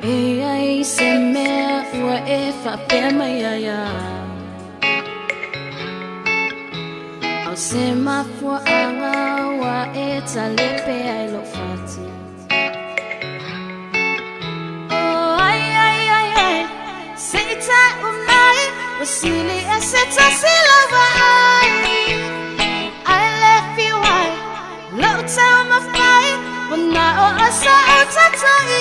E ai se mea ua e faapea mai ai au. A o se mafuaaga ua e talepe ai lou fatu. Oh, ai, ai, ai, ai, se i tau mai, ua sili e se tasi lau vaai. Ai le fiu ai, lou taumafai, ua na o sa o tatou.